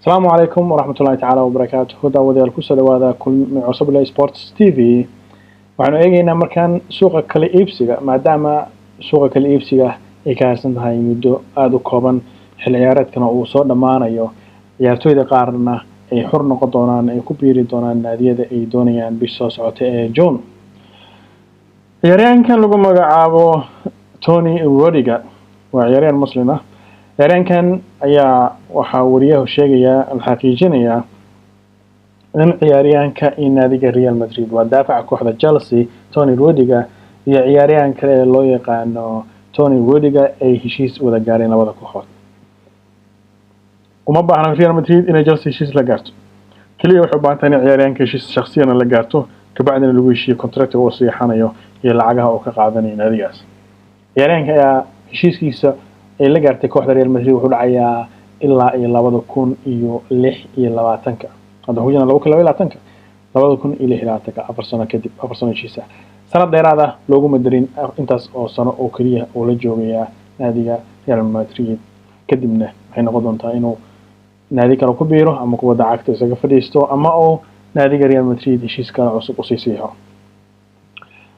Asalaamu calaykum waraxmatullahi tacaala wabarakaatuhu. Daawadayaal, kusoo dhawaada kulmi Cosoble Sports TV. Waxaanu eegeynaa markaan suuqa kala iibsiga, maadaama suuqa kala iibsiga ay ka harsan tahay muddo aada u kooban, xil ciyaareedkana uu soo dhammaanayo, ciyaartooyda qaarna ay xur noqon doonaan, ay ku biiri doonaan naadiyada ay doonayaan bish soo socota ee June. Ciyaaryahankan lagu magacaabo Tony Rudiger waa ciyaaryahan Muslim ah. Ciyaaryahankan ayaa waxaa wariyahu sheegayaa, la xaqiijinayaa in ciyaaryahanka iyo naadiga Real Madrid, waa daafaca kooxda Chelsea Tony Rudiger, iyo ciyaaryahan kale ee loo yaqaano Tony Rudiger ay heshiis wada gaareen labada kooxood. Uma baahna Real Madrid inay Chelsea heshiis la gaarto, keliya waxay u baahan tahay inay ciyaaryahanka heshiis shakhsiyana la gaarto, kabacdina lagu heshiiyo contractiga uu saxiixanayo iyo lacagaha uu ka qaadanayo naadigaas. Ciyaaryahanka ayaa heshiiskiisa ay la gaartay kooxda Real Madrid wuxuu dhacayaa ilaa iyo 2026-ka. Hadda hujina 2022-ka, 2026-ka, 4 sano kadib, 4 sano heshiisa, sanad dheeraad ah looguma darin. Intaas oo sano oo keliya uu la joogayaa naadiga Real Madrid, kadibna waxay noqon doontaa inuu naadi kale ku biiro ama kubadda cagta isaga fadhiisto ama uu naadiga Real Madrid heshiis kale cusub usii siixo.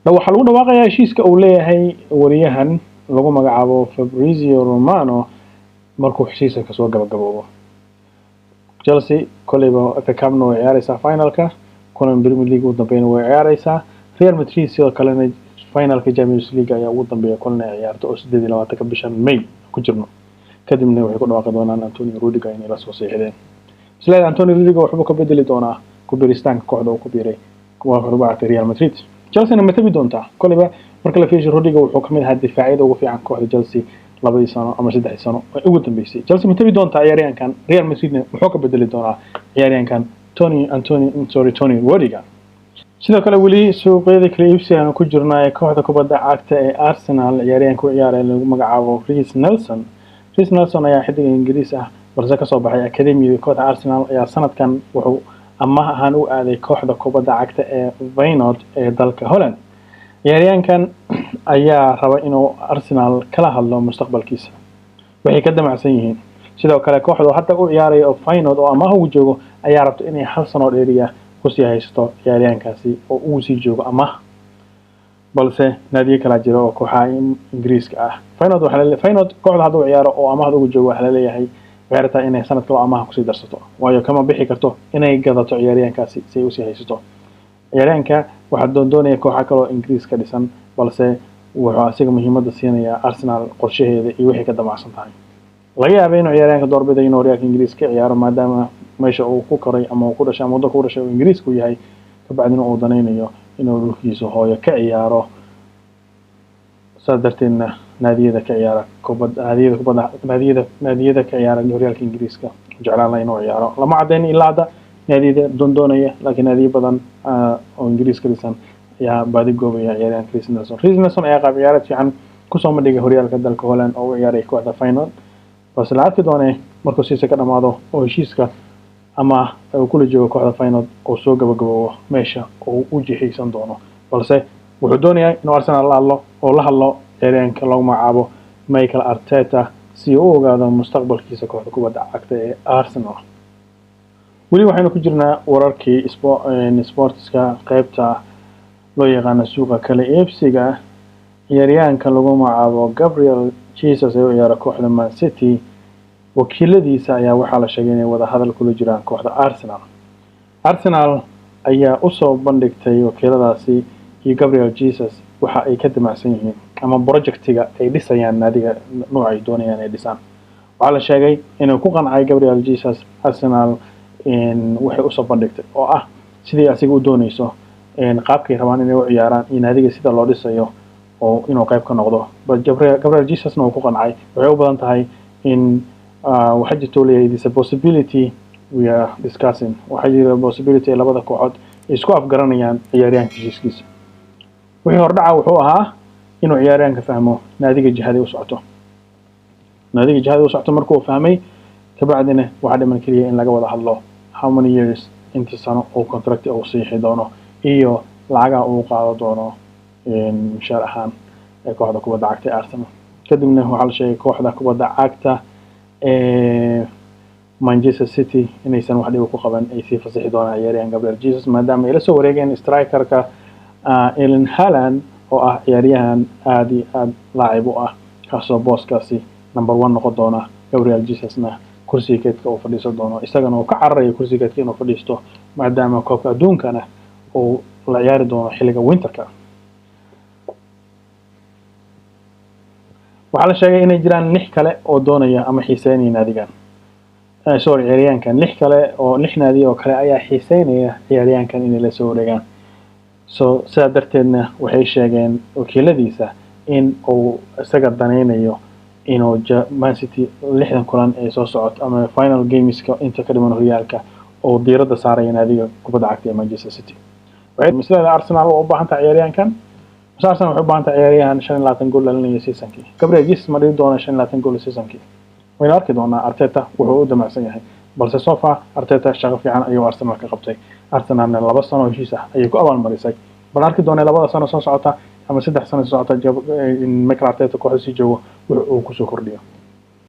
Waxaa lagu dhawaaqayaa heshiiska uu leeyahay wariyahan lagu magacaabo Fabrizio Romano markuu heshiiska kasoo gabagaboobo. Chelsea koleyba FA Cupna way ciyaareysaa finalka, kulan Premier League ugu dambeyna way ciyaareysaa. Real Madrid sidoo kalena finalka Champions League ayaa ugu dambeeya kulan ay ciyaarto oo 28-ka bishan May ku jirno. Kadibna waxay ku dhawaaqi doonaan Antonio Rudiger inay lasoo saxiixdeen. Isleedahay Antonio Rudiger waxbuu ka bedeli doonaa ku biiristaanka kooxda uu ku biiray kooxda bacatay Real Madrid? Chelsea-na ma tabi doontaa? Koleyba marka la fiirsho, Rudiger wuxuu kamid ahaa difaacyada ugu fiican kooxda Chelsea labadii sano ama 3-dii sano ee ugu dambeysay. Chelsea ma tabi doontaa ciyaaryahankan? Real Madridna muxuu ka bedeli doonaa ciyaaryahankan Tony Antony, sorry, Tony Rudiger? Sidoo kale weli suuqyada kala iibsiga aanu ku jirnaa ee kooxda kubadda cagta ee Arsenal, ciyaaryahanka u ciyaaraya lagu magacaabo Reiss Nelson. Reiss Nelson ayaa xidiga Ingiriis ah balse kasoo baxay akademiyada kooxda Arsenal, ayaa sanadkan wuxuu amaah ahaan u aaday kooxda kubadda cagta ee Feyenoord ee dalka Holland. Ciyaaryahankan ayaa raba inuu Arsenal kala hadlo mustaqbalkiisa, waxay ka damacsan yihiin. Sidoo kale kooxda hadda u ciyaaraya oo Feyenoord oo amaah ugu joogo ayaa rabta inay hal sano dheeriya kusii haysato ciyaaryahankaasi oo ugu sii joogo amaah, balse naadiyo kalaa jira oo kooxaha Ingiriiska ah. Feyenoord waxaa Feyenoord kooxda hadda u ciyaaro oo amaahda ugu joogo waxaa laleeyahay waxay rabtaa inay sanad kale amaah kusii darsato, waayo kama bixi karto inay gadato ciyaaryahankaasi si ay usii haysato. Ciyaaryahanka waxaa doondoonaya kooxa kale oo Ingiriis ka dhisan, balse wuxuu asiga muhiimadda siinayaa Arsenal qorshaheeda iyo wixii ka damacsan tahay. Laga yaabay inuu ciyaaryahanka doorbiday inuu horyaalka Ingiriis ka ciyaaro, maadaama meesha uu ku koray ama uu ku dhashay ama waddanka ku dhashay uu Ingiriisku yahay, kabacdina uu danaynayo inuu dhulkiisa hooyo ka ciyaaro. Saas darteedna naadiyada ka ciyaara kubad naadiyada kubadda naadiyada ka ciyaara horyaalka Ingiriiska jeclaan laha inuu ciyaaro. Lama caddayn ilaa hadda naadiyada doondoonaya, laakiin naadiyo badan oo Ingiriis ka dhisan ayaa baadi goobaya ciyaaryahanka Reiss Nelson. Reiss Nelson ayaa qaab ciyaareed fiican kusoo madhigay horyaalka dalka Holland oo u ciyaaray kooxda Feyenoord, balse la arki doonee markuu siisa ka dhamaado oo heshiiska ama uu kula joogo kooxda Feyenoord oo soo gabagaboobo meesha uu u jihaysan doono. Balse wuxuu doonayaa inuu Arsenal la hadlo oo la hadlo ciyaaryahanka lagu magacaabo Michael Arteta si uu u ogaado mustaqbalkiisa kooxda kubadda cagta ee Arsenal. Weli waxaynu ku jirnaa wararkii sportska, qeybta loo yaqaano suuqa kala iibsiga. Ciyaaryahanka lagu magacaabo Gabriel Jesus ee u ciyaara kooxda Man City, wakiiladiisa ayaa waxaa la sheegay inay wada hadal kula jiraan kooxda Arsenal. Arsenal ayaa usoo bandhigtay wakiiladaasi iyo Gabriel Jesus waxa ay ka damacsan yihiin ama projectiga ay dhisayaan, naadiga nooc ay doonayaan ay dhisaan. Waxaa la sheegay inuu ku qancay Gabriel Jesus Arsenal waxay usoo bandhigtay oo ah sidii asiga u dooneyso, qaabkay rabaan inay u ciyaaraan iyo naadiga sida loo dhisayo oo inuu qayb ka noqdo. Gabriel Jesusna uu ku qancay. Waxay u badan tahay in waxaa jirta uu leeyahay, "This a possibility we are discussing." Waxaa jira possibility ay labada kooxood isku afgaranayaan ciyaaryahanka heshiiskiisa. Wixii hordhaca wuxuu ahaa inuu ciyaaryahanka fahmo naadiga jihaday u socoto. Naadiga jihaday u socoto markuu fahmay kabacdina waxaa dhiman keliya in laga wada hadlo how many years, inta sano uu contract uu saxiixi doono iyo lacagaha uu qaado doono mushaar ahaan ee kooxda kubadda cagta ee Arsenal. Kadibna waxaa la sheegay kooxda kubadda cagta ee Manchester City inaysan wax dhiba ku qaban ay sii fasixi doonaan ciyaaryahan Gabriel Jesus, maadaama ay la soo wareegeen strikerka Erling Haaland oo ah ciyaaryahan aada iyo aada laacib u ah, kaasoo booskaasi number one noqon doona, Gabriel Jesusna kursiga keydka uu fadhiisan doono, isagana uu ka cararayo kursiga keydka inuu fadhiisto, maadaama koobka adduunkana uu la ciyaari doono xilliga winterka. Waxaa la sheegay inay jiraan lix kale oo doonaya ama xiiseynaya naadigan, sorry, ciyaaryahankan. Lix kale oo lix naadi oo kale ayaa xiiseynaya ciyaaryahankan inay la soo wareegaan. So sidaa darteedna waxay sheegeen wakiiladiisa in uu isaga danaynayo inuu Man City 60 kulan ee soo socoto ama final gameska inta ka dhiman horyaalka oo diiradda saaraya naadiga kubadda cagta ee Manchester City. Maslada Arsenal waa u baahan tahay ciyaaryahankan, mase Arsenal waxay u baahan tahay ciyaaryahan 25 gool dhalinaya seasonkii? Gabriel Jesus ma dhigi doona 25 gool seasonkii? Waynu arki doonaa Arteta wuxuu u damacsan yahay, balse so far Arteta shaqo fiican ayuu Arsenal ka qabtay. Arsenalna 2 sano heshiis ah ayay ku abaalmarisay. Bal arki doonaa 2da sano soo socota ama 3 sano soo socota Mikel Arteta kooxda sii joogo wuxuu uu kusoo kordhiyo.